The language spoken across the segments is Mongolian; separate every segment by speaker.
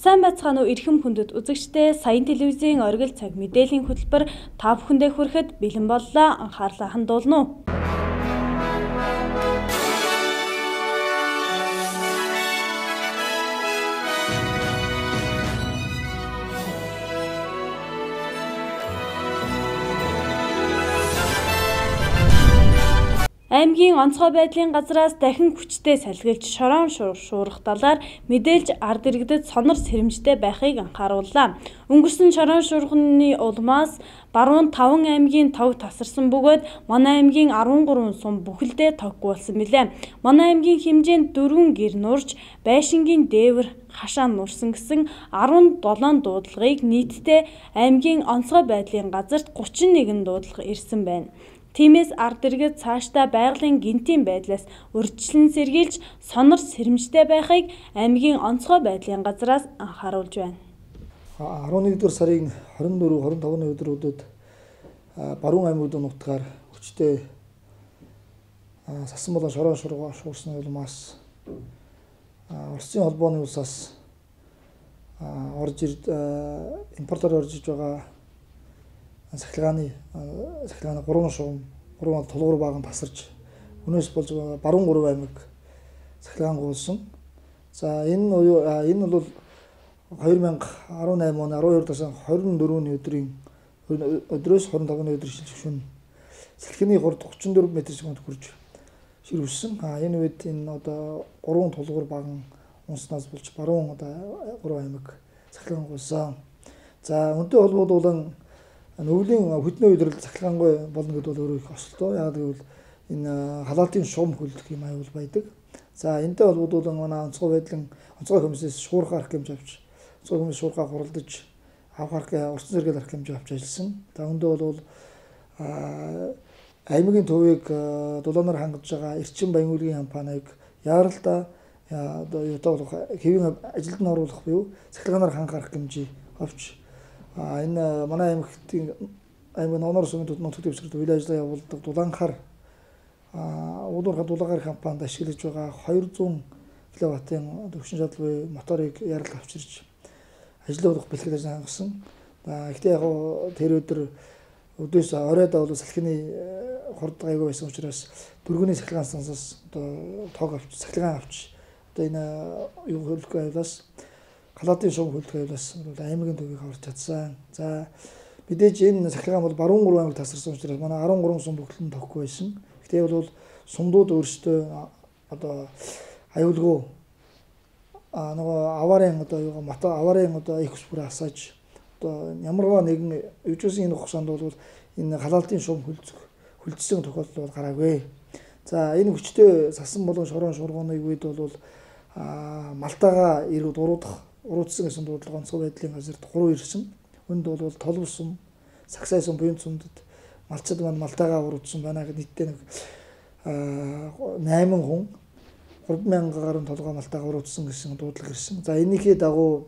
Speaker 1: Сайн байцгаана уу эрхэм хүндэт үзэгчдээ, саяын телевизийн оргил цаг мэдээллийн хөтөлбөр та бүхэндээ хүрэхэд бэлэн боллоо. Анхаарлаа хандуулна уу. Аймгийн онцгой байдлын газраас дахин хүчтэй салгилж шорон шуурах талаар мэдээлж ард иргэдэд сонор сэрэмжтэй байхыг анхаарууллаа. Өнгөрсөн шорон шуурханы улмаас баруун 5 аймгийн тог тасарсан бөгөөд манай аймгийн 13 сум бүхэлдээ тоггүй болсон билээ. Манай аймгийн хэмжээнд 4 гэр нурж, байшингийн дээвэр хашаа нурсан гэсэн 17 дуудлагыг нийтдээ аймгийн онцгой байдлын газарт 31 дуудлага ирсэн байна. Тиймээс ард иргэд цаашдаа байгалийн гэнтийн байдлаас урьдчилан сэргийлж сонор сэрэмжтэй байхыг аймгийн онцгой байдлын газраас анхааруулж байна.
Speaker 2: 11-р сарын 24, 25-ны өдрүүдэд баруун аймагуудын нутгаар хүчтэй сасан болон шорон шуурсны улмаас Оросын холбооны улсаас орж импортоор орж иж байгаа сахилгааны 3 шугам, 3 тулгуур баган тасарч өнөөс болж баруун 3 аймаг сахилгаангүй болсон. За энэ бол 2018 оны 12 сарын 24-ний өдрийн өдрөөс 25-ны өдөр шилжих шөнө салхины хурд 34 м/секунд хүрч ширвэсэн. Энэ үед энэ одоо 3 тулгуур баган унснаас болж баруун одоо 3 аймаг сахилгаангүй болсон. За өнтэй холбогдуулан өвлийн хөдний үедрэл сахилгаангүй болно гэдэг бол өөрөө их осолтой. Яг гэвэл энэ халаалтын шугам хөлдөх юм аюул байдаг. За энэтэй холбогдуулан манай онцгой байдлын онцгой комиссээс шуурхай арх хэмжээ авч, онцгой комисс шуурхай хуралдаж авах арх, орчин сэргээл арх хэмжээ авч ажилласан. За өндөө бол аймгийн төвийг дулаанаар хангаж байгаа Эрчин Баян-Үлгийн компанийг яаралтай одоо юутай болох хэвийн ажилд нь оруулах буюу сахилгаанаар хангах арх хэмжээ авч энэ манай аймагт аймаг Ногноор сумын нутаг дэвсгэрт үйл ажиллагаа явуулдаг дулаанхар уулуурхай дулаагаар компанид ашиглаж байгаа 200 кВт-ын төвшин чадал буюу моторыг ярал авчирч ажлын болох бэлтгэл ажил хангасан. Гэхдээ яг тэр өдөр өдөөс оройд бол салхины хурд гайгүй байсан учраас дөрвөний сахилгаан станцаас одоо тог авч сахилгаан авч одоо энэ юу хөлөхгүй аюулаас халаатын шугам хөлдөх аюулаас аймгийн төвийг аварч чадсан. За мэдээж энэ сахилгаан бол баруун 3 аймаг тасарсан учраас манай 13 сум бүхэл нь тохгүй байсан. Гэхдээ бол сумдууд өөрсдөө одоо аюулгүй нөгөө аварын одоо юугаа мото аварын одоо их ус бүр асааж одоо ямарваа нэгэн өвчөөсөн энэ хугацаанд бол энэ халаалтын шугам хөлдсөн тохиолдол бол гараагүй. За энэ хүчтэй сасан болон шорон шуурганы үед бол малтаага иргэд уруудсан гэсэн дуудлага онцгой байдлын газарт 3 ирсэн. Үүнд бол толбо сум, сагсай сум, буян сумдад малчид маань малтаагаа уруудсан байна гэд нийтдээ нэг 8 хүн 3000 гаруй толгой малтаагаа уруудсан гэсэн дуудлага ирсэн. За энэнийхээ дагуу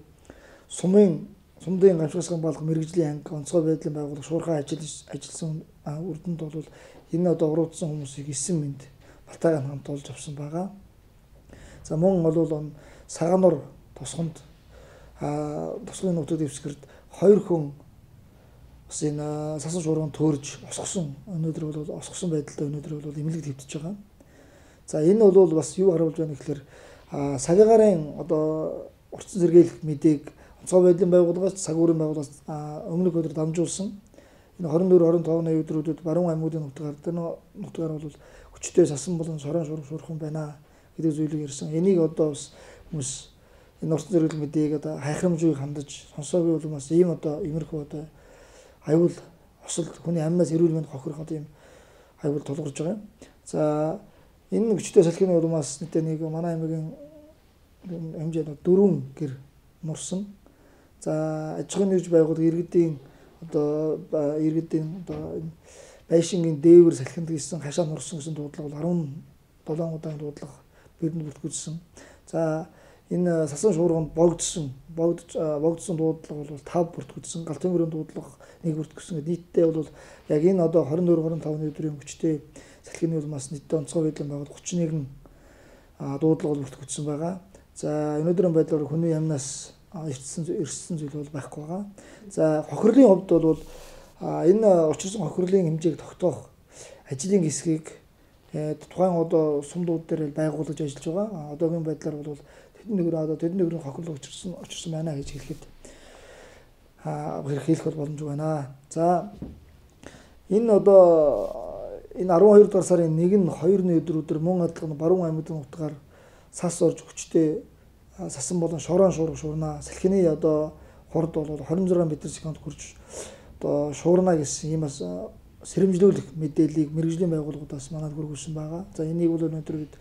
Speaker 2: сумдын гамшигсган балга мэргэжлийн анги онцгой байдлын байгууллага шуурхай ажилласан үрдэнд бол энэ одоо уруудсан хүмүүсийг 9 мэнд малтаагаа хамт олж авсан байгаа. За мөн бол Сагануур тосгонд тосгын нутаг дэвсгэрт 2 хүн бас энэ сасан шуурганд төөрж осгосон. Өнөөдөр бол осгосон байдалтай өнөөдөр бол эмнэлэг твдэж байгаа. За энэ бол бас юу харуулж байна гэхээр сагагарын одоо орчин сэргийлэх мэдээг онцгой байдлын байгууллагаас цаг үеийн байгууллагаас өмнөх өдөр дамжуулсан. Энэ 24, 25-ны өдрүүдэд баруун аймагуудын нутгаар бол хүчтэй сасан болон шорон шуурхан байна гэдэг зүйлийг ирсэн. Энийг одоо бас хүмүүс энэ орчин сэргийлэх мэдээг одоо хайхрамжгүй хандаж сонсоогүй бол бас ийм одоо иймэрхүү одоо аюул осол хүний амнаас эрүүл мэнд хохирох одоо ийм аюул тулгарч байгаа юм. За энэ хүчтэй салхины улмаас нийтдээ нэг манай аймгийн хэмжээнд 4 гэр нурсан. За аж ахуйн нэгж байгууллага иргэдийн одоо энэ байшингийн дээвэр салхинд гисэн хашаа нурсан гэсэн дуудлага бол 17 удаан дуудлага бидэнд бүртгүүлсэн. За энэ сасан шуурганд богдсон дуудлага бол 5 бүртгүүлсэн, гал төмөрийн дуудлага 1 бүртгүүлсэн. Нийтдээ бол яг энэ одоо 24, 25-ны өдрийн хүчтэй салхины улмаас нийтдээ онцгой байдлын байгууллага 31 дуудлага бол бүртгүүлсэн байгаа. За өнөөдрийн байдлаар хүний амнаас эрссэн зүйл бол байхгүй байгаа. За хохирлын хувьд бол энэ учирсан хохирлын хэмжээг тогтоох ажлын хэсгийг тухайн одоо сумдууд дээр байгуулж ажиллаж байгаа. Одоогийн байдлаар бол тэдэн нэгрийн хохирол учирсан байна гэж хэлэхэд хэлэх боломжгүй байна. За энэ одоо энэ 12 дугаар сарын 1 нь 2-ны өдрүүдээр мөн адилхан Баруун аймагт нутгаар сас орж хүчтэй сасан болон шорон шуурга шуурна. Салхины одоо хурд бол 26 м/секунд хүрч одоо шуурна гэсэн ийм бас сэрэмжлүүлэх мэдээллийг мэргэжлийн байгууллагуудаас манад хүргэсэн байгаа. За энийг бол өнөөдөр бид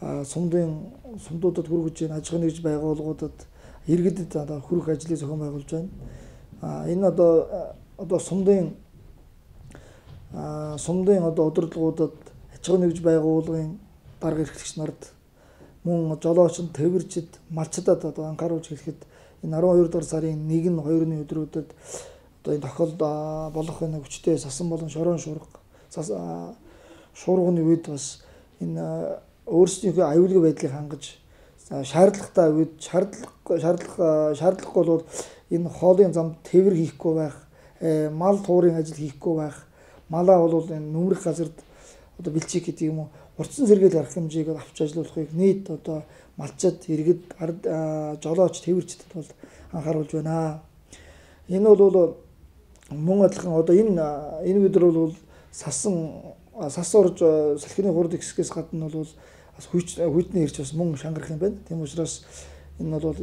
Speaker 2: сумдуудад хүргэж байна, аж ахуйн нэгж байгууллагуудад иргэдэд одоо хүрэх ажлыг зохион байгуулж байна. Энэ одоо сумдын одоо удирдлагуудад аж ахуйн нэгж байгууллагын дарга эрхлэгч нарт мөн жолоочд, тэвэрчид, малчдад одоо анхааруулж хэлэхэд энэ 12 дугаар сарын 1 нь 2-ны өдрүүдэд одоо энэ тохиолдол болох энэ хүчтэй сасан болон шорон шуурга шуурганы үед бас энэ өөрсдийнхөө аюулгүй байдлыг хангаж шаардлагатай үед шаардлагагүй бол энэ хоолын замд тэвэр хийхгүй байх, мал туурын ажил хийхгүй байх, малаа бол энэ нүмерх газарт одоо бэлчик гэдэг юм уу урдсан сэргээл арга хэмжээг авч ажиллуулахыг нийт одоо малчид, иргэд, жолооч, тэвэрчдэд бол анхааруулж байна. Энэ бол мөн адилхан одоо энэ өдөр бол сас орж салхины хурд ихсгээс гадна бол бас хүйтний ирч бас мөн шангарах юм байна. Тийм учраас энэ бол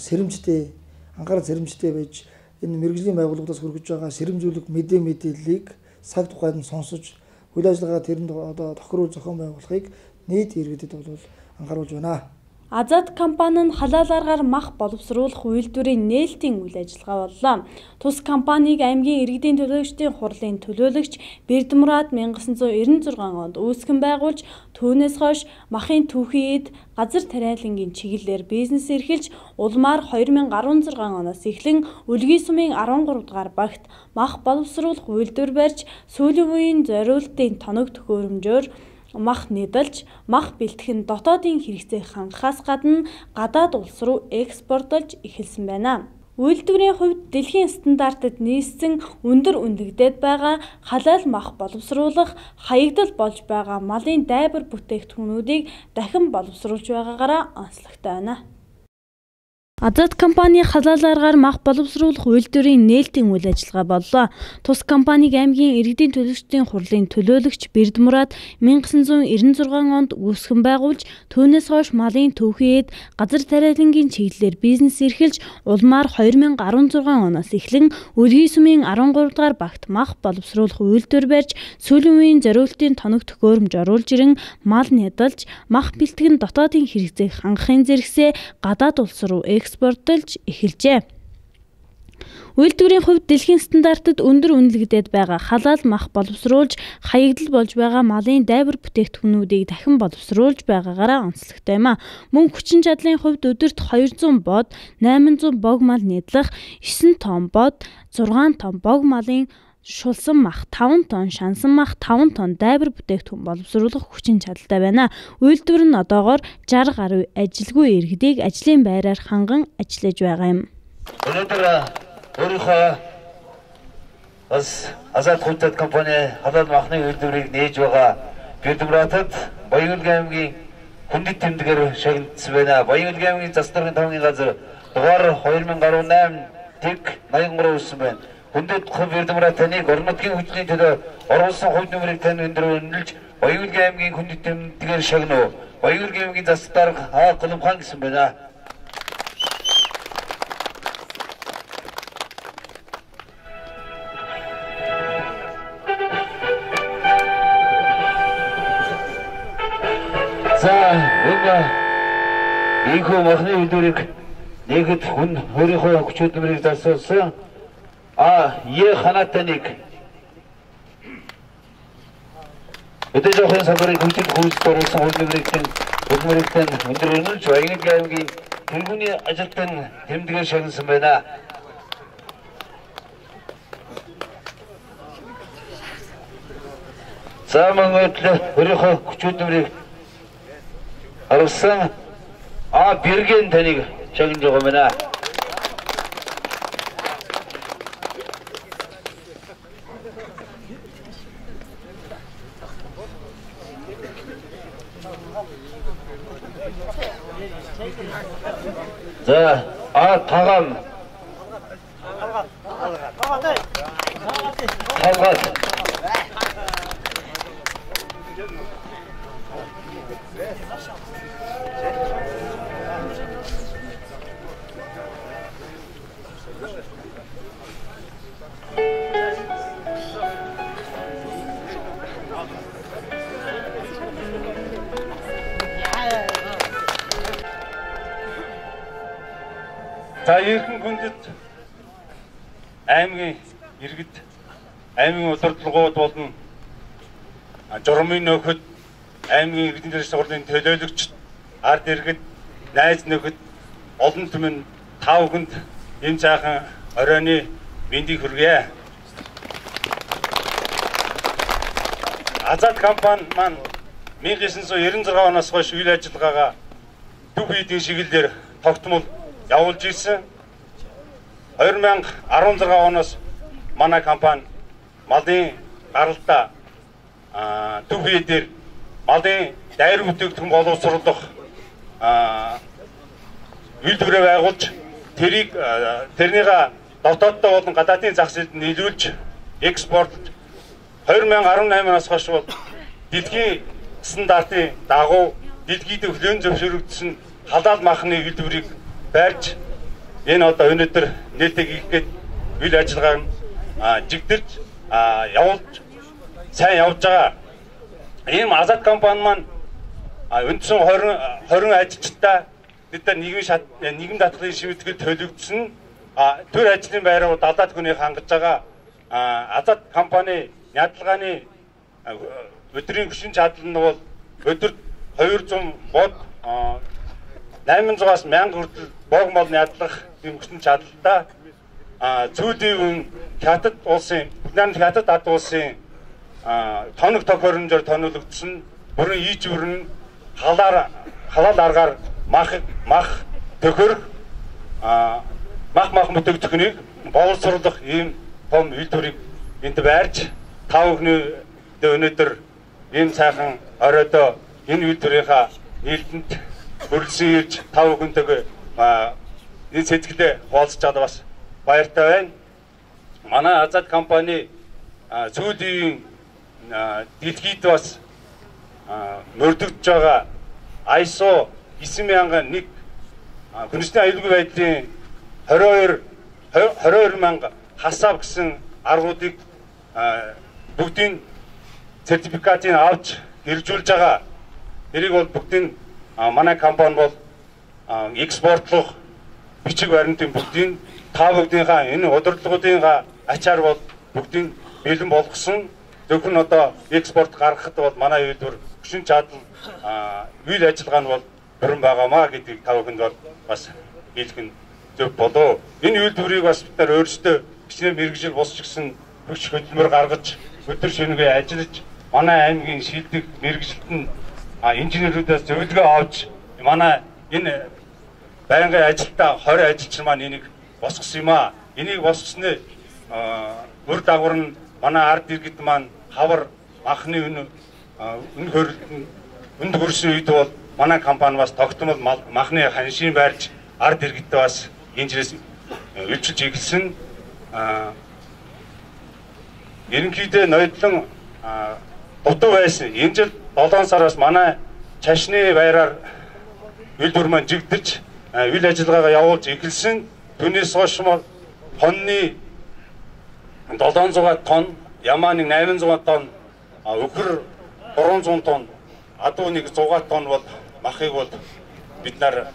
Speaker 2: сэрэмжтэй, анхаарал сэрэмжтэй байж энэ мэргэжлийн байгууллагуудаас хүргэж байгаа сэрэмжлүүлэх мэдээллийг цаг тухайд нь сонсож үйл ажиллагаа тэрэнд одоо тохируулж зохион байгуулахыг нийт иргэдэд бол анхааруулж байна.
Speaker 1: Азад компани нь халаал аргаар мах боловсруулах үйлдвэрийн нээлтийн үйл ажиллагаа боллоо. Тус компанийг аймгийн иргэдийн төлөөлөгчдийн хурлын төлөөлөгч Бердмурад 1996 онд үүсгэн байгуулж, түүнээс хойш махын түүхийн эд, газар тариалангийн чиглэлээр бизнес эрхэлж, улмаар 2016 оноос эхлэн Өлгий сумын 13 дугаар багт мах боловсруулах үйлдвэр барьж, сүүлийн үеийн зориултын тоног төхөөрөмжөөр мах нэдэлж, мах бэлтгэх нь дотоодын хэрэгцээг хангахаас гадна гадаад улс руу экспортлож эхэлсэн байна. Үйлдвэрийн хувьд дэлхийн стандартад нийцсэн өндөр үнэлэгдээд байгаа халаал мах боловсруулах, хаягдал болж байгаа малын дайбар бүтээгдэхүүнүүдийг дахин боловсруулж байгаагаараа онцлогтой байна. Азад компани халаал аргаар мах боловсруулах үйлдвэрийн нээлтийн үйл ажиллагаа боллоо. Тус компаниг аймгийн иргэдийн төлөөлөгчдийн хурлын төлөөлөгч Бердмурад 1996 онд үүсгэн байгуулж, түүнээс хойш малын түүхийн эд, газар тариалангийн чиглэлээр бизнес эрхэлж, улмаар 2016 оноос эхлэн Өлгий сумын 13 дугаар багт мах боловсруулах үйлдвэр барьж, сүүлийн үеийн зориултын тоног төхөөрөмж оруулж ирэн мал нядалж, мах бэлтгэн дотоодын хэрэгцээг хангахын зэрэгсээ гадаад улс руу экспортлж эхэлжээ. Үйлдвэрийн хувьд дэлхийн стандартад өндөр үнэлэгдээд байгаа халаал мах боловсруулж, хаягдал болж байгаа малын дайбар бүтээгдэхүүнүүдийг дахин боловсруулж байгаагаараа онцлогтой юм а. Мөн хүчин чадлын хувьд өдөрт 200 бод, 800 бог мал нядлах, 9 тонн бод, 6 тонн бог малын шулсан мах, 5 тонн шансан мах, 5 тонн дайбар бүтээгдэхүүн боловсруулах хүчин чадалтай байна. Үйлдвэр нь одоогоор 60 гаруй ажилгүй иргэдийг ажлын байраар ханган ажиллаж байгаа юм.
Speaker 3: Өнөөдөр өөрийнхөө бас Азад хувьцаат компани халаал махны үйлдвэрийг нээж байгаа Бердмуратад Баян-Өлгий аймгийн хүндэт тэмдгээр шагнагдсан байна. Баян-Өлгий аймгийн засгийн тавгийн газар дугаар 2018 тэг 83 өссөн байна. Хүндэт Бердмурат таныг орон нутгийн хөгжлийн төлөө оруулсан хувь нэмрийг тань өндөр үнэлж Баян-Өлгий аймгийн хүндэт тэмдгээр шагнав. Баян-Өлгий аймгийн засаг дарга Аа Голомхан гэсэн байна. За энэ ийхүү махны үйлдвэрийг нэгэд хүн өөрийнхөө хүч хөдөлмөрийг зарцуулсан Е ханатаныг өдөр жоохын салбарыг хөгжил хүйсд оруулсан хувь нэмрийг өндөр үнэлж Баян-Өлгий аймгийн тэргүүний ажилтан тэмдгээр шагнасан байна. За мөн өөрийнхөө хүч хөдөлмөрийг харуулсан Бэргэн таныг шагнаж байгаа юм байна. За А Таган Талгат.
Speaker 4: За ерхэн хүндэт аймгийн иргэд, аймгийн удирдлагууд болон журмын нөхөд, аймгийн иргэдийн төлөөлөгч хурлын төлөөлөгч, ард иргэд, найз нөхөд, олон түмэн та бүхэнд энэ сайхан оройны мэндийг хүргье. Азат компани маань 1996 оноос хойш үйл ажиллагаагаа төв эдийн шигэлээр тогтмол явуулж ирсэн. 2016 оноос манай компани малын гаралтаа төв дээр малын дайр бүтээгдэхүүн боловсруулах үйлдвэрээ байгуулж тэрийг тэрнийгээ дотооддоо болон гадаадын зах зээлд нийлүүлж экспортлж 2018 оноос хойш бол дэлхийн стандартын дагуу дэлхийд хүлээн зөвшөөрөгдсөн халаал махны үйлдвэрийг барьж энэ одоо өнөөдөр нээлттэй хийх гээд үйл ажиллагаа нь жигдэрч явуулж сайн явж байгаа. Ийм Азат компани маань үндсэн 20 ажилчтай бид нар нийгэм даатгалын шимтгэл төлөгдсөн төр ажлын байраа 70 хүнийг хангаж байгаа. Азат компани ядалгааны өдрийн хүчин чадал нь бол өдөрт 200 бод 800-аас 1000 хүртэл бог мол ядлах юм хүчин чадалтай. Сүүлийн үн Хятад улсын, Вьетнам Хятад ад улсын тоног тохиромжоор тоноглогдсон бүрэн ижвэр нь халаал аргаар мах төхөрөх мах бүтээгдэхүүнийг боловсруулах ийм том үйлдвэрийг энд байрч та бүхний өнөөдөр ийм сайхан оройдоо энэ үйлдвэрийнхаа нийлдэнд хөрөлсөн ирж та бүхэнтэйгээ энэ сэтгэлээ хуваалцаж байгаа бас баяртай байна. Манай Азат компани сүүлийн дэлхийд бас мөрдөгдөж байгаа ISO 9001 хүнсний аюулгүй байдлын 22 мянга хасав гэсэн аргуудыг бүгдийн сертификатыг авч хэрэгжүүлж байгаа. Тэрийг бол бүгдийн манай компани бол экспортлох бичиг баримтын бүгдийн та бүгдийнхаа энэ удирдлагуудынхаа ачаар бол бүгдийн бэлэн болгосон. Зөвхөн одоо экспорт гаргахад бол манай үйлдвэр хүчин чадал үйл ажиллагаа нь бол бүрэн байгаамаа гэдгийг та бүхэнд бол бас хэлэх нь зөв болов. Энэ үйлдвэрийг бас бид нар өөрсдөө хичнээн мэргэжил бус ч гэсэн хүч хөдөлмөр гаргаж өдөр шөнөгүй ажиллаж манай аймгийн шилдэг мэргэжилтэн инженерүүдээс зөвлөгөө авч манай энэ байнгын ажилтаа 20 ажилчин маань энийг босгосон юм аа. Энийг босгосны үр дагавар нь манай ард иргэд маань хавар махны үн хөрөлт үнд хүрсэн үед бол манай компани бас тогтмол махны ханшийн байрч ард иргэдтэй бас энэ жилээс үйлчилж эхэлсэн. Ерөнхийдөө ноёдлон дутуу байсан. Энэ жил 7 сараас манай чашны байраар үйлдвэр маань жигдэрч үйл ажиллагаагаа явуулж эхэлсэн. Түүнээс хойш тонны 700 тонн, ямааны 800 тонн, өхөр 300 тонн, адуу нэг 100 тонн бол махыг бол бид нар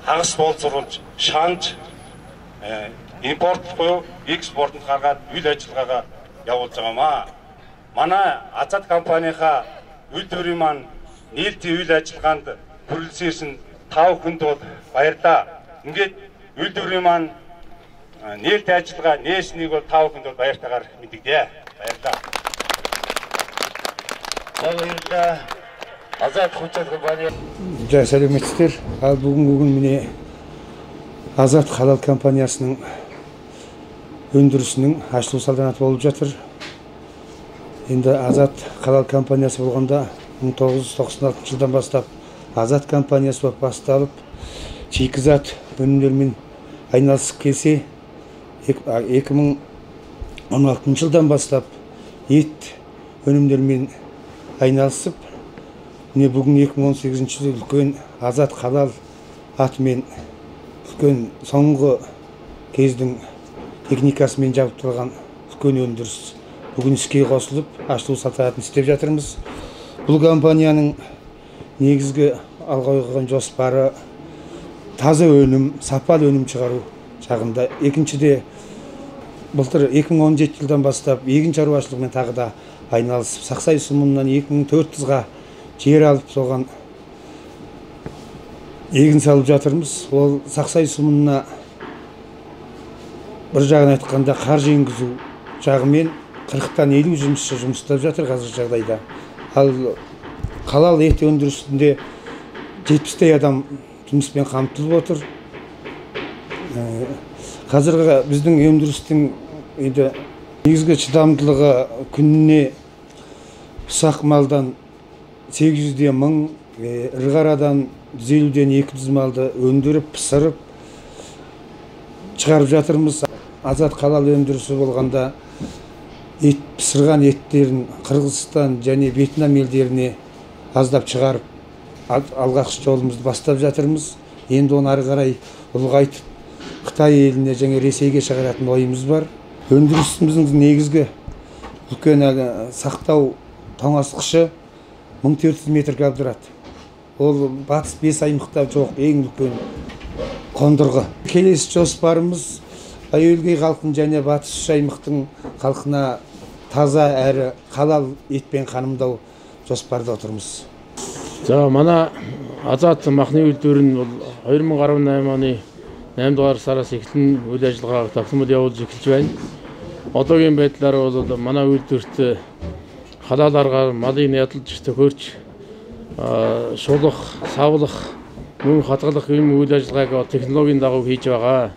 Speaker 4: хагас боловсруулж шаанж импорт буюу экспортод гаргаад үйл ажиллагаагаа явуулж байгаамаа. Манай Азат компанийнхаа үйлдвэрийн маань нийлтийн үйл ажиллагаанд хүрэлцэн ирсэн та бүхэнд бол баярлалаа. Ингээд үйлдвэрийн маань нээлттэй ажиллагаа нээснийг бол та бүхэнд бол баяртайгаар мэдэгдэе. Баярлалаа.
Speaker 3: За баярлалаа. Азат хүчит компани.
Speaker 5: За сәлеметсіздер. Ал бүгінгі күн міне Азат халал компаниясының өндірісінің ашылу салтанаты болып жатыр. Енді Азат халал компаниясы болғанда 1996 жылдан бастап Азат компаниясы болып басталып, шикізат өнімдерімен айналысып келсе, 2016 жылдан бастап ет өнімдерімен айналысып, міне бүгін 2018 жылы үлкен Азат халал атымен үлкен соңғы кездің техникасымен жабдықталған үлкен өндіріс бүгін іске қосылып, ашылу салтанатын істеп жатырмыз. Бұл компанияның негізгі алға қойған жоспары таза өнім, сапалы өнім шығару жағында. Екіншіде, былтыр 2017 жылдан бастап егін шаруашылығымен тағы да айналысып, Сақсай сұмыннан 2400-ға жер алып, соған егін салып жатырмыз. Ол Сақсай сұмынына бір жағын айтқанда қаржы енгізу жағымен 40-тан 50 жұмысшы жұмыс істеп жатыр қазіргі жағдайда. Ал халал ет өндірісінде 70-тей адам жұмыспен қамтылып отыр. Қазіргі біздің өндірістің енді негізгі шыдамдылығы күніне ұсақ малдан 800-ден 1000, ірі қарадан 150-ден 200 малды өндіріп, пісіріп шығарып жатырмыз. Азат халал өндірісі болғанда ет пісірген еттерін Қырғызстан және Вьетнам елдеріне аздап шығарып, алғашқы жолымызды бастап жатырмыз. Енді оны ары қарай ұлғайтып, Қытай еліне және Ресейге шығаратын ойымыз бар. Өндірісіміздің негізгі үлкен сақтау тоңазытқышы 1400 метр квадрат. Ол батыс 5 аймақта жоқ ең үлкен қондырғы. Келесі жоспарымыз Баян-Өлгей халқын және батыс үш аймақтың халқына таза әрі халал етпен қанымдау жоспарда отырмыз.
Speaker 6: За манай Азат махны үйлдвэр нь бол 2018 оны 8 дугаар сараас эхлэн үйл ажиллагааг тогтмол явуулж эхэлж байна. Одоогийн байдлаар бол манай үйлдвэрт халал аргаар малыг ядалж төхөөрч, шулах, савлах, мөн хадгалах юм үйл ажиллагааг технологийн дагуу хийж байгаа.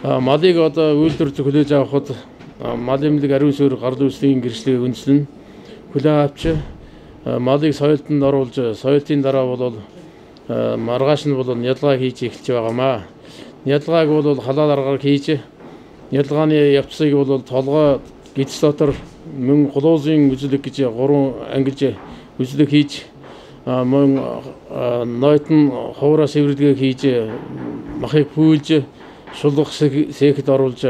Speaker 6: Малыг одоо үйлдвэрт хүлээж авахад мал эмнэлэг ариун суурь гарал үүслийн гэрчлэгийг үндэслэн хүлээн авч, малыг соёлтонд оруулж, соёлтын дараа бол маргааш нь бол нялгаа хийж эхэлж байгаамаа. Нялгааг бол халал аргаар хийж, нялгааны явцыг бол толгой гидс дотор мөн глуузын үзлэг гэж 3 ангилж үзлэг хийж, мөн нойтон хувраа сэвэрлэгээ хийж, махыг пүүлж, шулах сэхэд оруулж,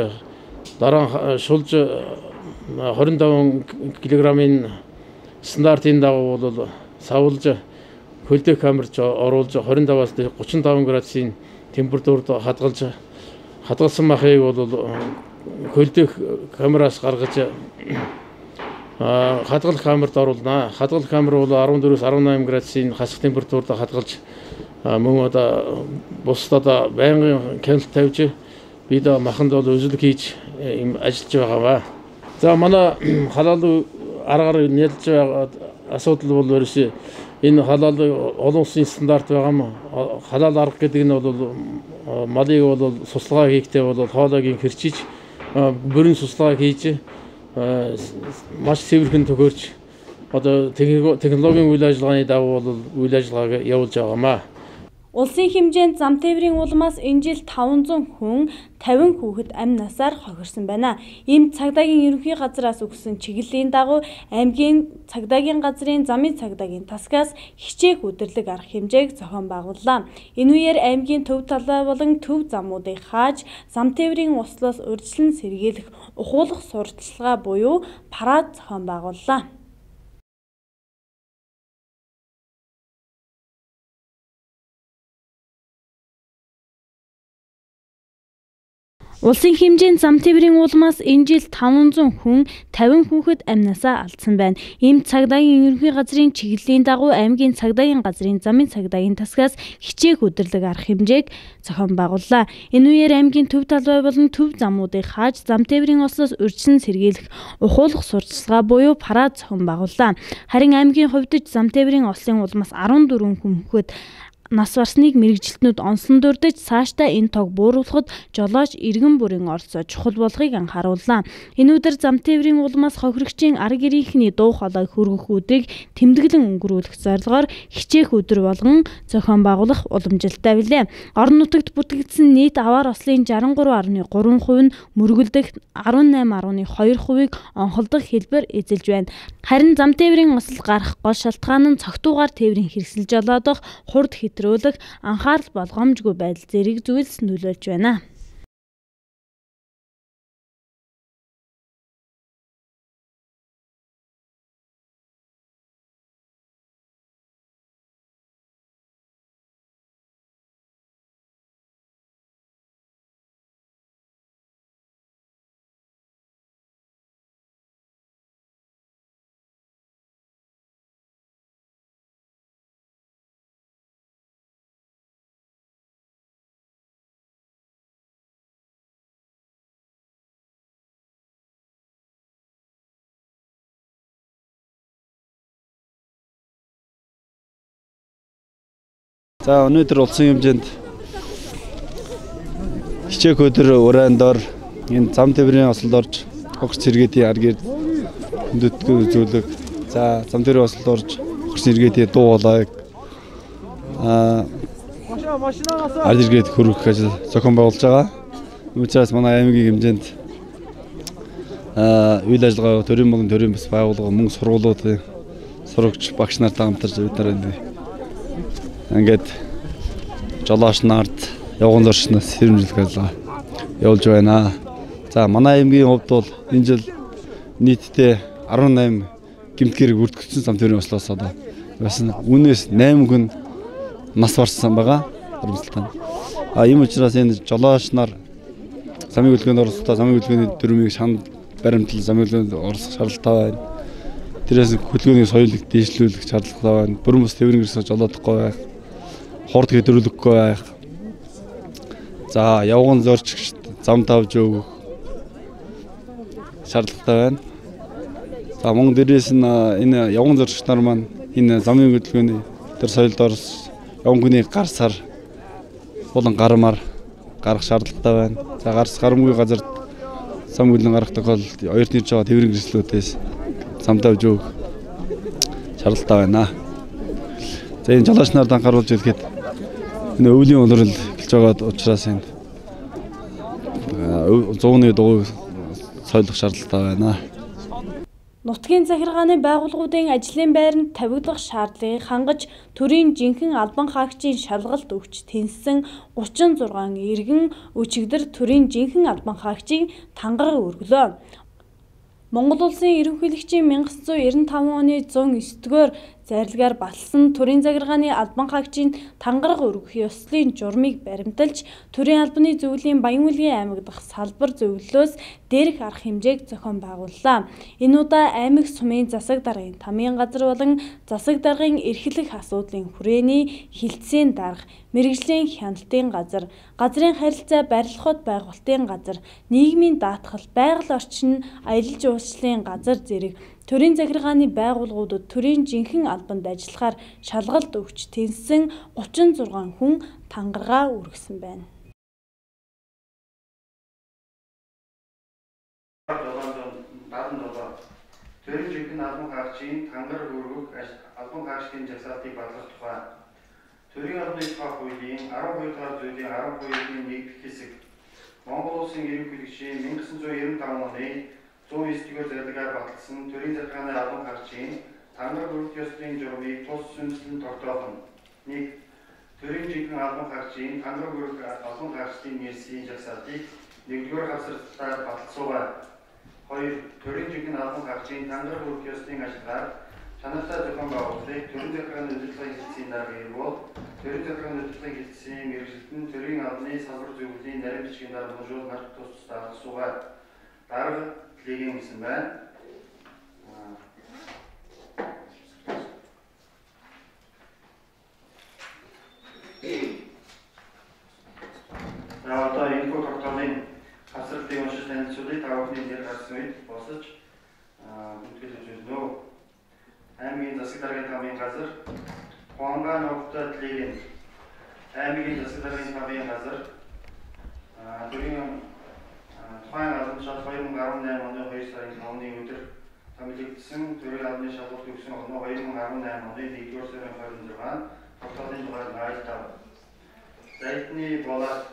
Speaker 6: дараа шулж 25 кг-ын стандартын дагуу бол савлж, хөлдөх камерт оруулж 25-аас 35 градусын температурд хадгалж, хадгалсан махыг бол хөлдөх камераас гаргаж хадгалах камерт оруулна. Хадгалах камер бол 14-өөс 18 градусын хасах температурд хадгалж, мөн одоо бусдад одоо байнгын хяналт тавьж, бид маханд бол үзлэг хийж ажиллаж байгаа. За манай халал аргаар нялж байгаа асуудал бол ерөөсөө энэ халал олон улсын стандарт байгаа юм. Халал арга гэдэг нь бол малыг бол суслага хийхдээ бол хоолойг хэрчиж, бүрэн суслага хийж, маш цэвэрхэн төхөөрч, одоо технологийн үйл ажиллагааны дагуу бол үйл ажиллагааг явуулж байгаамаа.
Speaker 1: Улсын хэмжээнд зам тээврийн улмаас энэ жил 500 хүн 50 хүүхэд амь насаар хохирсон байна. Ийм цагдаагийн ерөнхий газраас өгсөн чиглэлийн дагуу аймгийн цагдаагийн газрын замын цагдаагийн тасгаас хичээх үдэрлэг арга хэмжээг зохион байгууллаа. Энэ үеэр аймгийн төв талбай болон төв замуудыг хааж зам тээврийн услаас урьдчилан сэргийлэх ухуулах сурталчилгаа буюу парад зохион байгууллаа. Улсын хэмжээнд зам тээврийн улмаас энэ жил 500 хүн 50 хүүхэд амь насаа алдсан байна. Ийм цагдаагийн ерөнхий газрын чиглэлийн дагуу аймгийн цагдаагийн газрын замын цагдаагийн тасгаас хичээх үдэрлэг арга хэмжээг зохион байгууллаа. Энэ үеэр аймгийн төв талбай болон төв замуудыг хааж зам тээврийн ослоос урьдчилан сэргийлэх ухуулах сурталчилгаа буюу парад зохион байгууллаа. Харин аймгийн хувьд зам тээврийн ослын улмаас 14 хүн хүүхэд нас барсныг мэргэжилтнүүд онсон дурдж цаашдаа энэ тоог бууруулахад жолооч иргэн бүрийн оролцоо чухал болохыг анхаарууллаа. Энэ өдөр зам тээврийн улмаас хохирогчийн ар гэрийнхний дуу хоолойг хөргөх өдрийг тэмдэглэн өнгөрүүлэх зорилгоор хичээх өдөр болгон зохион байгуулах уламжилттай билээ. Орон нутагт бүртгэгдсэн нийт аваар ослын 63.3% нь мөргөлдөх, 18.2%-ийг онхолдох хэлбэр эзэлж байна. Харин зам тээврийн осол гарах гол шалтгаан нь цогтуугаар тээврийн хэрэгсэл жолоодох, хурд хэтрүүлэх, анхаарал болгоомжгүй байдал зэрэг зүйлс нөлөөлж байна.
Speaker 7: За өнөөдөр улсын хэмжээнд хичээх өдөр урайн дор энэ зам тээврийн осолд орж хохирч сэргээдийн ар гэр хүндэтгэл үзүүлэх, за зам тээврийн осолд орж хохирч сэргээдийн дуу хоолойг ар гэрээд хөргөх ажил зохион байгуулж байгаа. Үүнээс манай аймгийн хэмжээнд үйл ажиллагаа төрийн болон төрийн бус байгууллага мөн сургуулиудын сурагч багш нартай хамтарч бид нар ингээд жолооч нарт явган зорчноос сэрэмжлэх ажиллагаа явуулж байна. За манай аймгийн хувьд бол энэ жил нийтдээ 18 гэмт хэрэг бүртгэгдсэн зам тээврийн ослоос одоо байсан. Үүнээс 8 хүн нас барсан байгаа. Харамсалтай. А ийм учраас энэ жолооч нар замын хөдөлгөөнд оролцохдоо замын хөдөлгөөний дүрмийг шанд баримтлал замын хөдөлгөөнд оролцох шаардлагатай байна. Тэрээс хөдөлгөөний соёлыг дээшлүүлэх шаардлагатай байна. Бүрэн бус тээврийн хэрэгсэл жолоодохгүй байх, хурд хэтрүүлэхгүй байх. За явган зорчигчд зам тавьж өгөх шаардлагатай байна. За мөн дээрээс нь энэ явган зорчигч нар маань энэ замын хөдөлгөөний төр соёлд орс явган хүний гар сар болон гармаар гарах шаардлагатай байна. За гарс гарамгүй газар зам хөдөлгөөн гарах тохиолдолд оёрт нэрж байгаа тээврийн хэрэгслүүдээс зам тавьж өгөх шаардлагатай байна. За энэ жолооч нарт анхааруулж хэлэхэд энэ өвлийн улирал эхэлж байгаа учраас энэ 100-ны дугуйг соёлох шаардлагатай байна.
Speaker 1: Нутгийн захиргааны байгууллагуудын ажлын байранд тавигдах шаардлагыг хангаж төрийн жинхэнэ албан хаагчийн шалгалт өгч тэнсэн 36 иргэн өчигдөр төрийн жинхэнэ албан хаагчийн тангараг өргөлөө. Монгол Улсын ерөнхийлөгчийн 1995 оны 109-р зарилгаар баталсан төрийн захиргааны албан хаагчийн тангараг өргөх ёслолын журмыг баримталж төрийн албаны зөвлөлийн Баян-Үлгийн аймаг дахь салбар зөвлөлөөс дээрх арга хэмжээг зохион байгууллаа. Энэ удаа аймаг сумын засаг даргын тамийн газар болон засаг даргын эрхлэх асуудлын хүрээний хилцээний дарга, мэргэжлийн хяналтын газар, газрын харилцаа барилгахад байгуулалтын газар, нийгмийн даатгал, байгаль орчин, аялал жуулчлалын газар зэрэг төрийн захиргааны байгууллагуудад төрийн жинхэнэ албанд ажиллахаар шалгалт өгч тэнсэн 36 хүн тангаргаа өргөсөн байна.
Speaker 8: Төрийн жинхэнэ албан хаагчийн тангараг өргөх албан хаагчдын жагсаалтыг батлах тухай Төрийн албаны тухай хуулийн 12 дугаар зүйлийн 12-ийн 1 дэх хэсэг Монгол Улсын ерөнхийлөгчийн 1995 оны 109-р зарилгаар баталсан төрийн захиргааны албан хаагчийн тангараг өргөх ёслолын журмыг тус сүнслэн тогтоох нь 1. Төрийн жинхэнэ албан хаагчийн тангараг өргөх албан хаагчдын нэрсийн жагсаалтыг 1-р хавсралтаар баталсуугай. 2. Төрийн жинхэнэ албан хаагчийн тангараг өргөх ёслолын ажиллагааг чанартай зохион байгуулахыг төрийн захиргааны удирдлагын хэлтсийн дарга эргүүл төрийн захиргааны удирдлагын хэлтсийн мэргэжилтэн төрийн албаны салбар зөвлөлийн нарийн бичгийн дарга мужуул нарт тус тусдаа алгасуугай. Дарга лигийн гэсэн байна. За одоо энэхүү тогтоолын хавсралтыг уншиж танилцуулъя. Та бүхний нэр гарсан үед босож бүртгэл үзүүлнэ. Аймгийн засаг даргын тамийн газар Хуангаа ногтой лигийн Аймгийн засаг даргын тамын газар төрийн тухайн албан тушаал 2018 оны 2 сарын 5-ны өдөр томилогдсон төрийн албаны шалгалт өгсөн оноо 2018 оны 1-р сарын 26-нд тогтоолын дугаар 05. Зайдны Болоод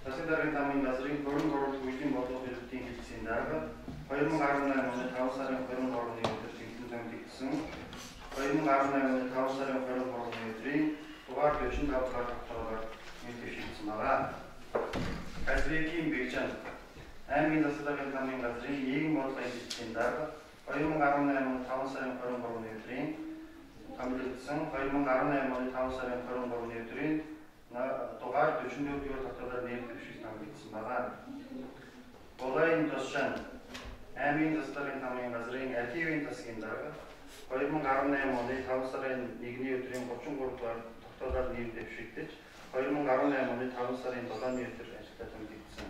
Speaker 8: засаг даргын тамын газрын 23 хөгжлийн бодлого төлөвтийн хэлтсийн дарга 2018 оны 5 сарын 23-ны өдөр тэнхлэн томилогдсон 2018 оны 5 сарын 23-ны өдрийн дугаар 45 дугаар тогтоолоор нэр дэвшигдсэн байна. Казбекийн Бэгжан аймгийн засаг даргын тамын газрын нийгэм бодлогын хэлтсийн дарга 2018 оны 5 сарын 23-ны өдрийн томилогдсон 2018 оны 5 сарын 23-ны өдрийн дугаар 44 дугаар тогтоолоор нэр дэвшиж томилогдсон байна. Булайн Тосшан аймгийн засаг даргын тамын газрын архивын засгийн дарга 2018 оны 5 сарын 1-ний өдрийн 33 дугаар тогтоолоор нэр дэвшигдэж 2018 оны 5 сарын 7-ны өдөр ажилдаа томилогдсон.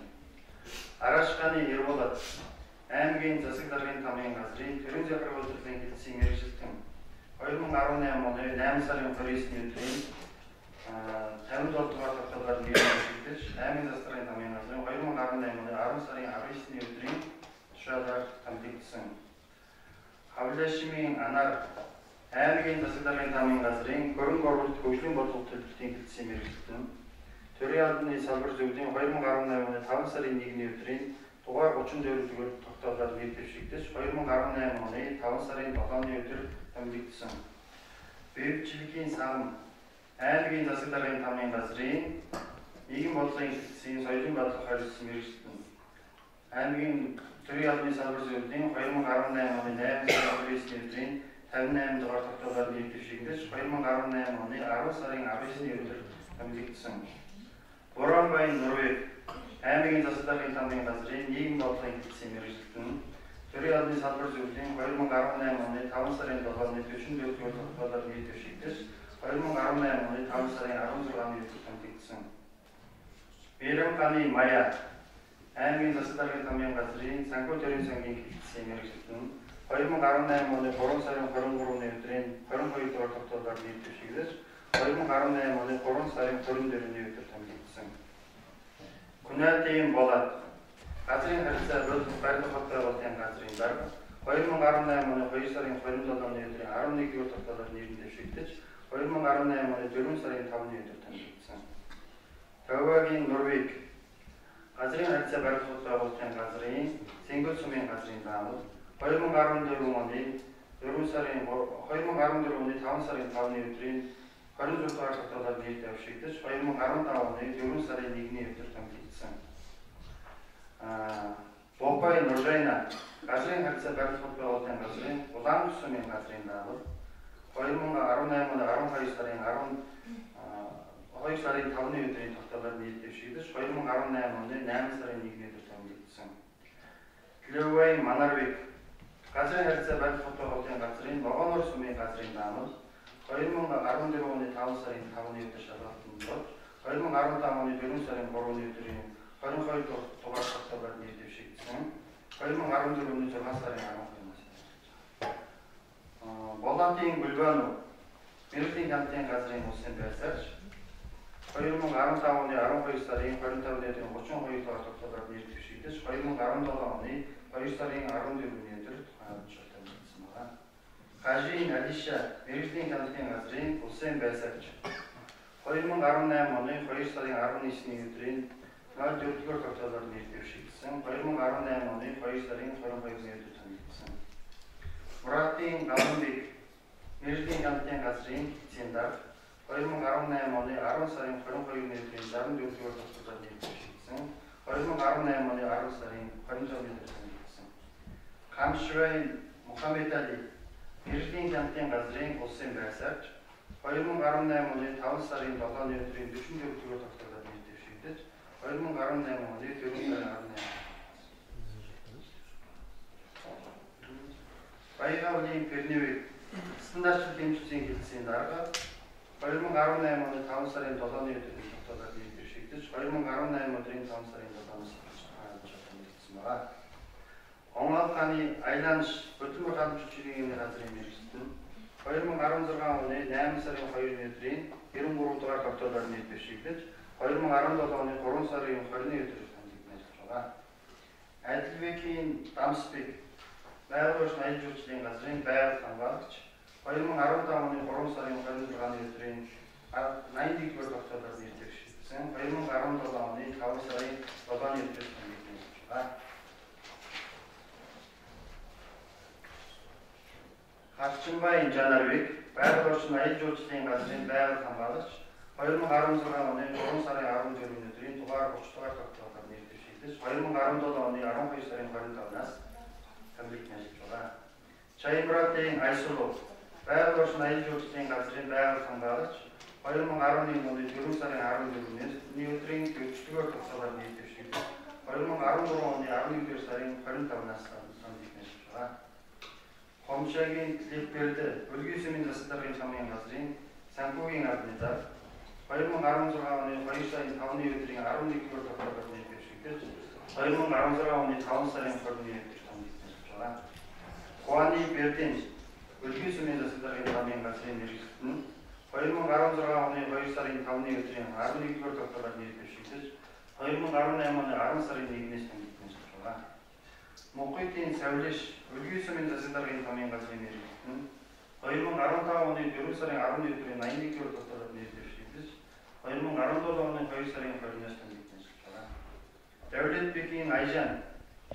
Speaker 8: Арашханы Ерболат аймгийн засаг даргын тамын газрын төрийн захирал үйлдвэрлэлийн хэлтсийн мэргэжилтэн 2018 оны 8 сарын 29-ний өдрийн 57 дугаар тогтоолоор нэр дэвшигдэж аймгийн засаг даргын тамын газрын 2018 оны 10 сарын 19-ний өдрийн тушаалаар томилогдсон. Хавлашмын Анар аймгийн засаг даргын тамын газрын 23 хөгжлийн бодлого төлөвлөлтийн хэлтсийн мэргэжилтэн төрийн албаны салбар зөвлөлийн 2018 оны 5 сарын 1-ний өдрийн дугаар 34 дугаар тогтоолоор нэр дэвшигдэж 2018 оны 5 сарын 7-ны өдөр томилогдсон. Бэвчлэгийн сан аймгийн засаг даргын тамын газрын нийгэм бодлогын хэлтсийн соёлын бодлого хариуцсан мэргэжилтэн аймгийн төрийн албаны салбар зөвлөлийн 2018 оны 8 сарын 29-ний өдрийн 58 дугаар тогтоолоор нэр дэвшигдэж 2018 оны 10 сарын 19-ний өдөр томилогдсон. Буранбайн Норвег аймгийн засаг даргын тамын газрын нийгэм бодлогын хэлтсийн мэргэжилтэн төрийн албаны салбар зөвлөлийн 2018 оны 5 сарын 7-ны 44 дугаар тогтоолоор нэр дэвшигдэж 2018 оны 5 сарын 16-ны өдөр томилогдсон. Бэрэмканы Мая аймгийн засаг даргын тамын газрын санхүү төрийн сангийн хэлтсийн мэргэжилтэн 2018 оны 3 сарын 23-ны өдрийн 22 дугаар тогтоолоор нэр дэвшигдэж 2018 оны 3 сарын 24-ний өдөр томилогдсон. Күнәтийн Болоод газрын харилцаа барилга байгуулалтын газрын дарга 2018 оны 2 сарын 27-ны өдрийн 11 дугаар тогтоолоор нэр дэвшигдэж 2018 оны 4 сарын 5-ны өдөр томилогдсон. Тавагийн Норвег газрын харилцаа барилга байгуулалтын газрын Сэнгэл сумын газрын даамал 2014 оны 4 сарын 2014 оны 5 сарын 5-ны өдрийн 26 дугаар тогтоолоор нэр дэвшигдэж 2015 оны 4 сарын 1-ний өдөр томилогдсон. Бопай Нуржайна газрын харилцаа барилга байгуулалтын газрын Улаан сумын газрын даамал 2018 оны 12 сарын 12 сарын 5-ны өдрийн тогтоолоор нэр дэвшигдэж 2018 оны 8 сарын 1-ний өдөр томилогдсон. Клевай Манарвик газрын харилцаа барилга байгуулалтын газрын Ногоонор сумын газрын даамал 2014 оны 5 сарын 5-ны өдөр шалгалтанд орж 2015 оны 4 сарын 3-ны өдрийн 22 дугаар тогтоолоор нэр дэвшигдсэн. 2014 оны 6 сарын 12-наас. Болотын Гүлбану мэргэжлийн хамтын газрын улсын байсаагч 2015 оны 12 сарын 25-ны өдрийн 32 дугаар тогтоолоор нэр дэвшигдэж 2017 оны 2 сарын 14-ний өдөр тухайн тушаал томилогдсон байна. Гажийн Алиша мэргэжлийн хамтын газрын улсын байсаагч 2018 оны 2 сарын 19-ний өдрийн 04 дугаар тогтоолоор нэр дэвшигдсэн. 2018 оны 2 сарын 22-ны өдөр томилогдсон. Муратын Галанбек мэргэжлийн хамтын газрын хэлтсийн дарга 2018 оны 10 сарын 22-ны өдрийн 64 дугаар тогтоолоор нэр дэвшигдсэн. 2018 оны 10 сарын 25-ны өдөр томилогдсон. Камшвай Мухаммед Али мэргэжлийн хамтын газрын улсын байсаагч 2018 оны 5 сарын 7-ны өдрийн 44 дугаар тогтоолоор нэр дэвшигдэж 2018 оны 4 сарын 18-нд Баягаавлын Перневик стандарт дэмжлэгийн хэлтсийн дарга 2018 оны 5 сарын 7-ны өдрийн тогтоолоор нэр дэвшигдэж 2018 өдрийн 5 сарын 7-наас томилогдсон байна. Онгол хааны Айланш хөдөлмөр халамжлалын газрын мэргэжилтэн 2016 оны 8 сарын 2-ны өдрийн 93 дугаар тогтоолоор нэр дэвшигдэж 2017 оны 3 сарын 20-ны өдрөөс томилогдсон ажиллаж байгаа. Адилбекийн Дамсбек байгаль орчин аялал жуулчлалын газрын байгаль хамгаалагч 2015 оны 3 сарын 26-ны өдрийн 81-р тогтоолоор нэр дэвшигдсэн 2017 оны 5 сарын 7-ны өдрөөс томилогдсон ажиллаж байгаа. Харчинбайн Жанарбек байгаль орчин аялал жуулчлалын газрын байгаль хамгаалагч 2016 оны 3 сарын 14-ний өдрийн дугаар 30 дугаар тогтоолоор нэр дэвшигдэж 2017 оны 12 сарын 25-наас томилогдсон ажиллаж байгаа. Чаймратын Айсулу байгаль орчин аялал жуулчлалын газрын байгаль хамгаалагч 2011 оны 4 сарын 14-ний өдрийн 40 дугаар тогтоолоор нэр дэвшигдэж 2013 оны 11 сарын 25-наас томилогдсон ажиллаж байгаа. Хомшагийн Клипперд Өлгийн сүмийн засаг даргын чамын газрын санхүүгийн албаны дарга 2016 оны 2 сарын 5-ны өдрийн 11-р тогтоолоор нэр дэвшигдэж 2016 оны 5 сарын 20-ны өдөр томилогдсон ажиллаж байгаа. Хуаны Берден Өлгийн сүмийн засаг даргын чамын газрын мэргэжилтэн нь 2016 оны 2 сарын 5-ны өдрийн 11-р тогтоолоор нэр дэвшигдэж 2018 оны 10 сарын 1-ээс томилогдсон ажиллаж байгаа. Мөнхөдийн Савлиш Өлгийн сүмийн засаг даргын тамийн газрын мэргэжилтэн нь 2015 оны 4 сарын 10-ны өдрийн 81-р тогтоолоор нэр дэвшигдэж 2017 оны 2 сарын 20-наас томилогдсон ажиллаж байгаа. Давлетбекийн Айжан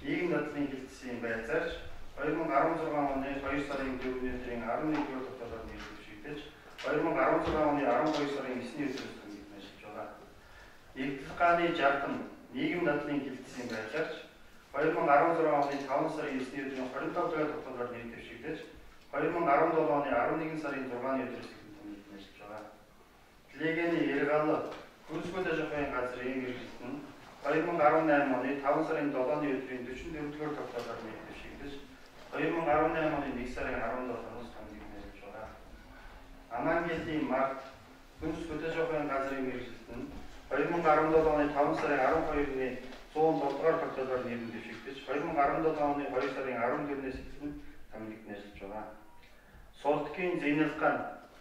Speaker 8: нийгэм дадлын хэлтсийн байцаарч 2016 оны 2 сарын 4-ны өдрийн 11-р тогтоолоор нэр дэвшигдэж 2016 оны 12 сарын 9-ний өдрөөс томилогдсон ажиллаж байгаа. Нэгдэл гааны Жардам нийгэм дадлын хэлтсийн байцаарч 2016 оны 5 сарын 9-ний өдрийн 25 дугаар тогтоолоор нэр дэвшигдэж 2017 оны 11 сарын 6-ны өдрөөс томилогдсон ажиллаж байгаа. Легэний Эргал Хүнсгөл аж ахуйн газрын мэргэжилтэн нь 2018 оны 5 сарын 7-ны өдрийн 44 дугаар тогтоолоор нэр дэвшигдэж 2018 оны 1 сарын 17-наас томилогдсон ажиллаж байгаа. Амангелийн Март Хүнсгөл аж ахуйн газрын мэргэжилтэн нь 2017 оны 5 сарын 12-ны 107 дугаар тогтоолоор нэр дэвшигдэж 2017 оны 2 сарын 14-ээс эхлэн томилогдсон ажиллаж байгаа. Султгийн Зэйнэлган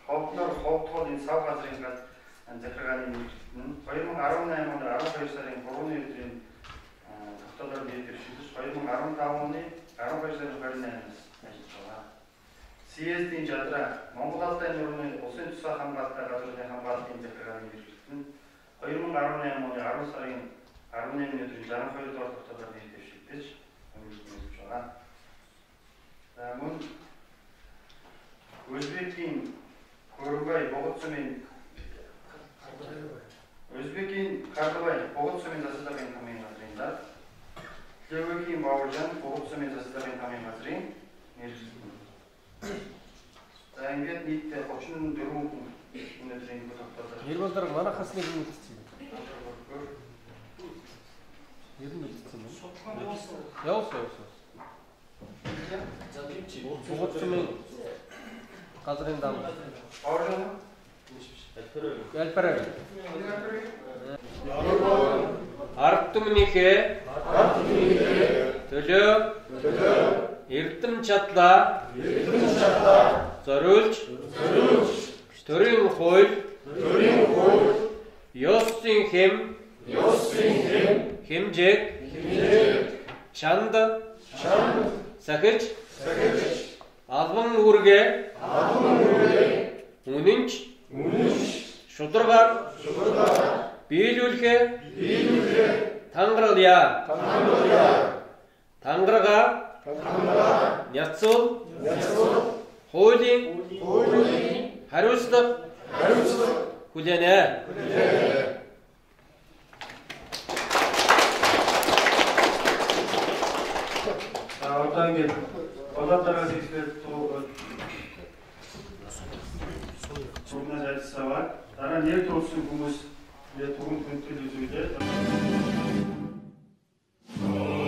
Speaker 8: Ховднор Ховдхолын сав газрын захиргааны мэргэжилтэн нь 2018 оны 12 сарын 3-ны өдрийн тогтоолоор нэр дэвшигдэж 2015 оны 12 сарын 28-наас ажиллаж байгаа. CSD-ийн Жадраа Монгол Алтай нуурны улсын тусгай хамгаалалтай газрын хамгаалалтын захиргааны мэргэжилтэн нь 2018 оны 10 сарын 18-ны өдрийн 62 дугаар тогтоолоор нэр дэвшигдэж томилогдсон ажиллаж байгаа. За мөн Өзбекийн Хөрөнгөй Богод сумын Өзбекийн Карлыбай Богод сумын засаг даргын тамийн газрын дарга Левөгийн Бааваржан Богод сумын засаг даргын тамийн газрын мэргэжилтэн. За ингээд нийтдээ 34 хүн өнөөдөр энэ тогтоолоор
Speaker 9: Нэрбол дарга манайхаас нэг юм үлдсэн юм. Нэр нь үлдсэн юм. Явуулсан.
Speaker 10: За дэмжи.
Speaker 9: Богод сумын газрын дам.
Speaker 8: Бааваржан
Speaker 9: Альпараг. Ард түмнийхээ төлөө эрдэм чадлаа зориулж төрийн хууль ёсийн хэмжээг чанд сахиж албан үүргээ үнэнч шударгаар биелүүлэхээ тангаргалъя. Тангаргаа няцуул хуулийн хариуцлага хүлээнэ.
Speaker 8: За одоо ингээд болоод дараас ихсэл сурнаас ажилласан ба дараа нэр дуулсан хүмүүс түгэн хүндэтгэл үзүүлээ.
Speaker 11: Oh!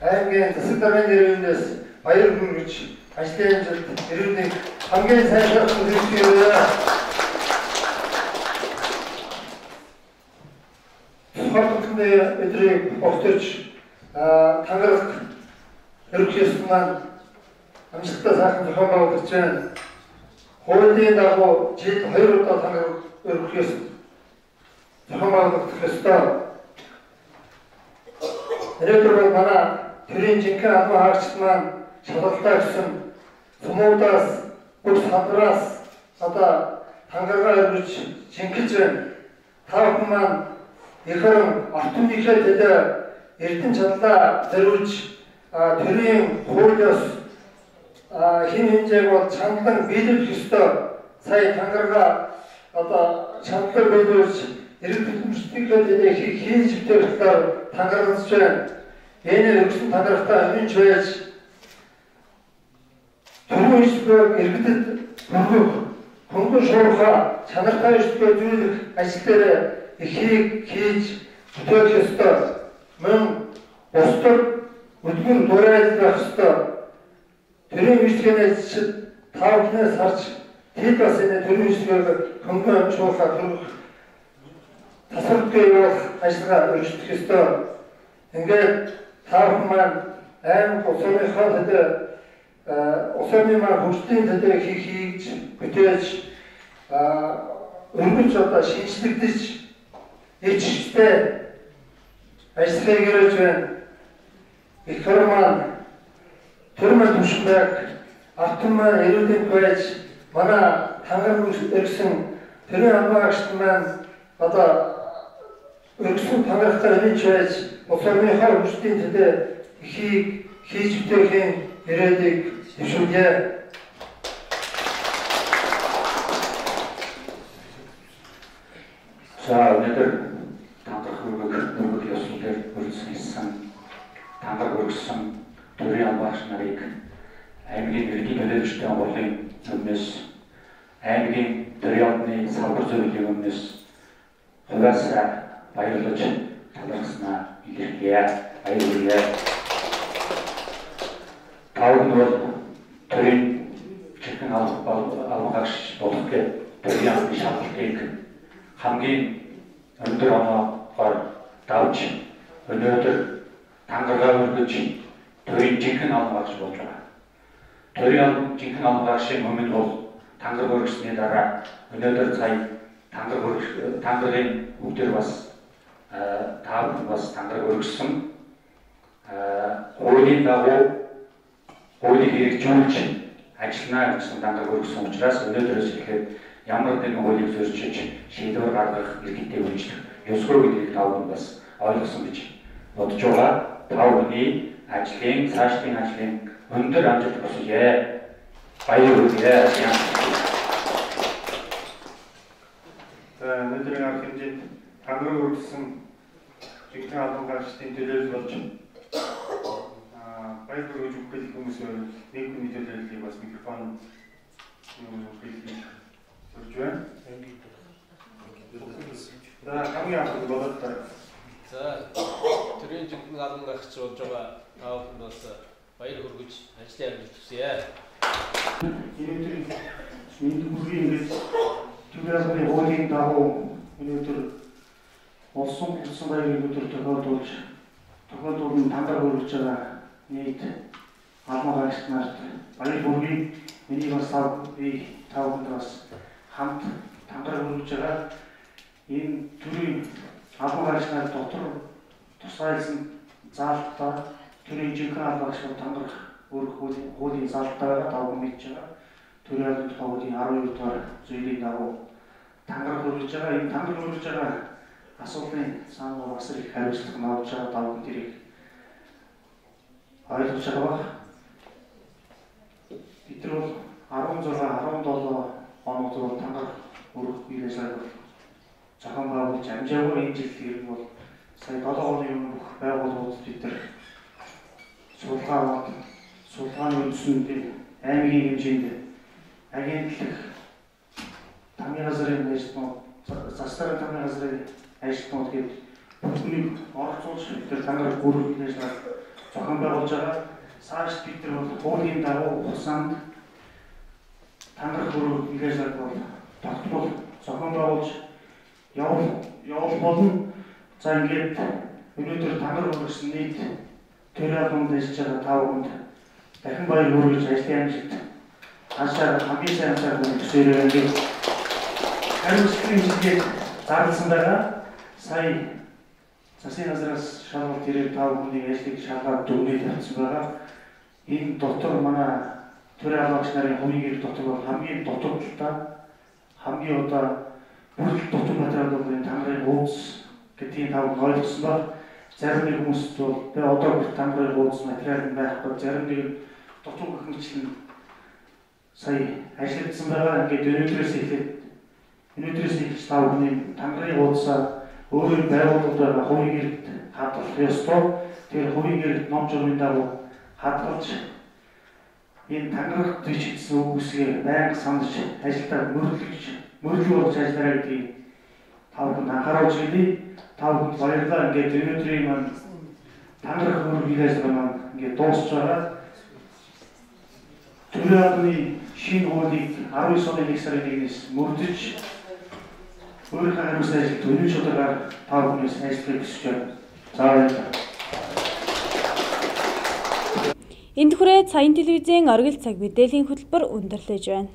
Speaker 8: аймгийн засаг даргын нэрвнээс баяр хүргэж ажлын амжилт эрүүнийг хамгийн сайн сайхан хүсье. Хортны өдрийг огтолж тангараг өргөх ёс маань амжилттай сайхан зохион байгуулагдаж байна. Хуулийн дагуу жилд 2 удаа тангараг өргөх ёс зохион байгуулагдах ёстой. Өнөөдөр бол манай төрийн жинхэнэ албан хаагчид маань шалгалтаа өгсөн сумуудаас бүх сандраас одоо тангараа өргөж жинхэлж байна. Та бүхэн маань эх орон ард түмнийхээ төлөө эрдэн чадлаа зориулж төрийн хууль ёс хэм хэмжээг бол чандлан биелүүлэх ёстой. Сая тангараа одоо чандлан биелүүлж эрг төлөмжтийнхээ төлөө хийж бүтээх талаар тангаралж байна. Энэ өргөсөн тангарагтаа өмнөж байж түрүү ишбэг иргэдэд хүргэх хөнгөн шуурхаа чанартай ишбэг зүйлэх ажил дээр ихийг хийж бүтээх ёстой. Мөн улс төр өдгөр дуурайлж байх ёстой. Төрийн үйлчлэгээнээс та бүхнээс харж тэд бас энэ төрийн үйлчлэгийг хөнгөн шуурхаа хүргэх тасралтгүй явуулах ажиллагаа өргөжлөх ёстой. Ингээд та бүхэн маань аймаг улс орныхоо төлөө улс орны маань хөгжлийн төлөө хийж бүтээж өргөж одоо шинжлэгдэж ичтэй ажиллахыг гэрэж байна. Эх орон маань төр маань түвшин байг, ард түмэн маань эрүүл байж манай тангараг өргөсөн төрийн албан хаагчид маань одоо өргөсөн тангарагтаа өргөж байж улс орныхоо хөгжлийн төлөө ихийг хийж бүтээхийн ирээдийг дэвшүүлье.
Speaker 10: За өнөөдөр тангараг өргөх ёслол дээр өргөсөн тангараг өргөсөн төрийн албан хаагч нарыг аймгийн иргэдийн төлөөлөгчдийн хурлын өмнөөс аймгийн төрийн албаны салбар зөвлөлийн өмнөөс хувиас баярлаж талархснаа илэрхийлье. Баяр хүргэе. Та бүхэн бол төрийн жинхэнэ албан хаагч болох гээд төрийн албаны шалгалтыг хамгийн өндөр оноогоор давж өнөөдөр тангараа өргөж төрийн жинхэнэ албан хаагч болж байгаа. Төрийн жинхэнэ албан хаагчийн өмнө бол тангараг өргөсний дараа өнөөдөр сая тангарагын бүгдээр бас та бүхэн бас тангараг өргөссөн хуулийн дагуу хуулийг хэрэгжүүлж ажиллана гэсэн тангараг өргөсөн учраас өнөөдрөөс эхлээд ямар нэгэн хуулийг зөрчиж шийдвэр гаргах иргэдтэй үйлчлэх ёсгүй гэдгийг та бүхэн бас ойлгосон гэж бодож байгаа. Та бүхний ажлын цаашдын ажлын өндөр амжилт хүсье. Баяр хүргэе.
Speaker 8: За өнөөдрийн арга хэмжээнд тангараг өргөсөн жинхэнэ албан хаагчдын төлөөлөл болж баяр хүргэж өгөх гэх хүмүүс нэг хүний төлөөллийг бас микрофон хэлхийг зорж байна. За хамгийн анх болоод та.
Speaker 9: За төрийн жинхэнэ албан хаагч болж байгаа та бүхэнд бас баяр хүргэж ажлын амжилт хүсье.
Speaker 8: Энэ өдрийн мэнд хүргэе гэж төрийн албаны хуулийн дагуу өнөөдөр улсын хүссэн баярын өдөр тохиолдуулан тангараг өргөж байгаа нийт албан хаагч нарт баяр хүргэе. Миний бас би та бүхэнд бас хамт тангараг өргөж байгаа энэ төрийн албан хаагч нар дотор тусгайлсан заалтаа төрийн жинхэнэ албан хаагч тангараг өргөх хуулийн заалтаа байгаа та бүхэн мэдж байгаа. Төрийн албаны тухай хуулийн 12 дугаар зүйлийн дагуу тангараг өргөж байгаа. Энэ тангараг өргөж байгаа асуудлын цаана бас их хариуцлага нь авч байгаа та бүхэн тэрийг ойлгож байгаа баг. Бид нар бол 16, 17 онууд бол тангараг өргөх үйл ажиллагааг зохион байгуулж амжаагүй энэ жил ер нь бол сая 7 оны өмнө бүх байгууллагууд бид нар судалгаа аваад судалгааны үндсэнд аймгийн хэмжээнд агентлаг тамийн газрын ажилтнууд, засгийн тамийн газрын ажилтнууд гээд бүгднийг оролцуулж бид нар тангараг өргөх үйл ажиллагааг зохион байгуулж байгаа. Цааш бид нар бол хуулийн дагуу хугацаанд тангарах өрөө үйл ажиллагааг бол тогтмол зохион байгуулж явуулах болно. За ингээд өнөөдөр тангараг өргөсөн нийт төрийн албанд ажиллаж байгаа та бүхэнд дахин баяр хүргэж ажлын амжилт хаашаа хамгийн сайн амжилт хүсээрэй. Ингээд хариуцлагын хэмжээгээр зарласан байгаа. Сая засгийн газраас шалгалт ирээд та бүхний ажлыг шалгаад дүгнэлт тавьсан байгаа. Энэ дотор манай төрийн албагч нарын хувийн гэр дотор бол хамгийн дутагдaltaй, хамгийн одоо бүрдэл дутуу материал бол энэ тангараг ууц гэдгийг та бүхэн ойлгосон баг. Зарим нэг хүмүүст бол би одоо хүртэл тангараг ууц материал нь байхгүй, зарим нэг нь дутуу гэх мэтлэн сая ажиллагдсан байгаа. Ингээд өнөөдрөөс эхэлж та бүхний тангараг ууцаа өөрийн байгууллагад байгаа хувийн гэрт хадгалах ёстой. Тэр хувийн гэрт ном журмын дагуу хадгалж энэ тангараг бичигдсэн үгсгээ байнга санаж ажилдаа мөрдлөг болж ажиллараа гэдгийг та бүхэнд анхааруулж хэлье. Та бүхэнд баярлалаа. Ингээд өнөөдрийн маань тангараг хөрөг үйл ажиллагаа маань ингээд дуусч байгаа. Төрийн албаны шинэ хуулийг 19 оны 1 сарын 1-ээс мөрдөж өөрийнхөө хариуцсан ажилд өнөө шударгаар та бүхнээс ажиллахыг хүсэж байна. За баярлалаа.
Speaker 1: Энд хүрээ Саяын телевизийн оргил цаг мэдээллийн хөтөлбөр өндөрлөж байна.